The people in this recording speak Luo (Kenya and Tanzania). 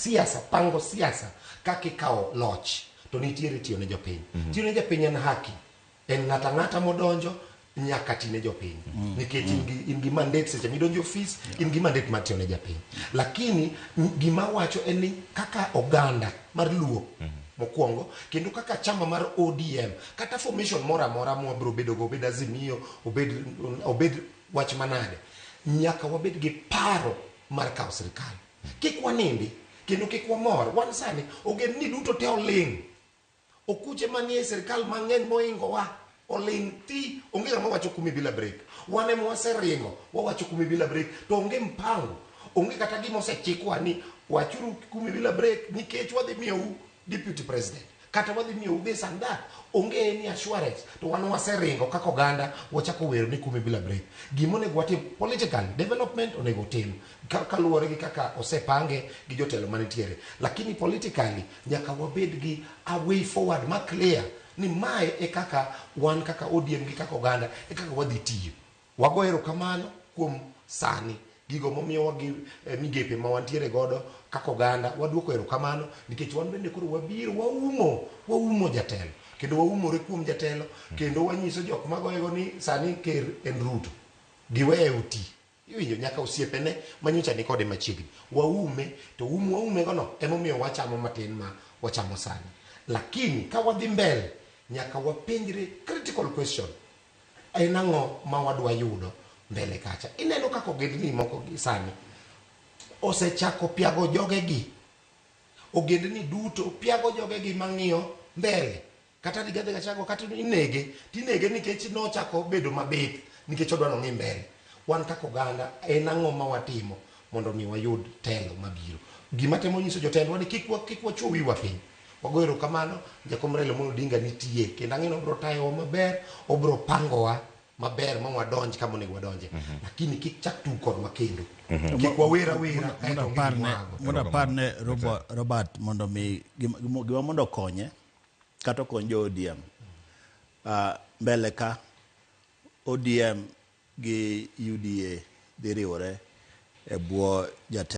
Siasa, pango siasa kaka ikawo loch to nitiere tiyo ne jopiny. Tiyo ne jopiny en haki. En ng'ato ang'ata modonjo nyaka ti ne jopiny. Nikech in gi mandate seche midonjo e ofis, in gi mandate mar tiyo ne japiny. Lakini gima awacho en ni kaka oganda mar Luo mokwongo, kendo kaka chama mar ODM, kata formation moro amora mwabiro bedo go, obed Azimio, obed wach manade, nyaka wabed gi paro mar kawo sirikal. Kik wanindi, kendo kik wamor. Wan sani, ogendni duto te oling'. Okuche manie sirikal mang'eny mohingowa oling' thi, onge ng'ama wacho kumi bila break. Wan ema waseringo, wawacho kumi bila break, to onge mpango, onge kata gima osechikwa ni wachuru kumi bila break nikech wadhi miyou deputy president, kata wadhi miyou this and that. Onge any assurance, to wan waseringo kaka oganda, wachako wero ni kumi bila break. Gima onego watim, political development onego otim, kaluwore gi kaka osepange gi jotelo manitiere. Lakini politically, nyaka wabed gi a way forward ma clear ni mae e kaka wan kaka ODM gi kaka oganda e kaka wadhi tiyo. Wago erokamano kuom sani gigo momiyowa gi migepe ma wantiere godo kaka oganda, waduoko erokamano nikech wan bende koro wabiro waumo jatelo kendo waumore kuom jatelo kendo wanyiso jok magoyego ni sani ker en Ruto, giweye oti. Iwinjo nyaka osiepene manyocha ni kode machiegni. Waume, to um waume gono emomiyo wachamo matin ma wachamo sani. Lakini ka wadhi mbele, nyaka wapenjre critical question. En ang'o ma wadwa yudo mbele kacha? Ineno kaka ogendni moko gi sani osechako piago jogegi. Ogendni duto piago jogegi mang'iyo mbele. Kata Rigathi Gachagua kata inege, tinege nikech nochako bedo mabith nikech odwa nong'i mbele. Wan kaka oganda, en ang'o ma watimo mondo mi wayud telo mabiro? Gima temo nyiso jotendwa ni kik wachuo wiwa piny. Wago erokamano, Jakom Raila Amolo Odinga nitie kendo ang'e ni obiro tayowa maber, obiro pangowa maber ma wadonj kama onego wadonje. Lakini kik chak tug kodwa kendo. Kik wawer awera kaeto onge gima wago. Mondo aparne Robert mondo mi gima mondo okonye kata okony jo ODM. Mbele ka ODM gi UDA dhi riwore e bwo jatelo.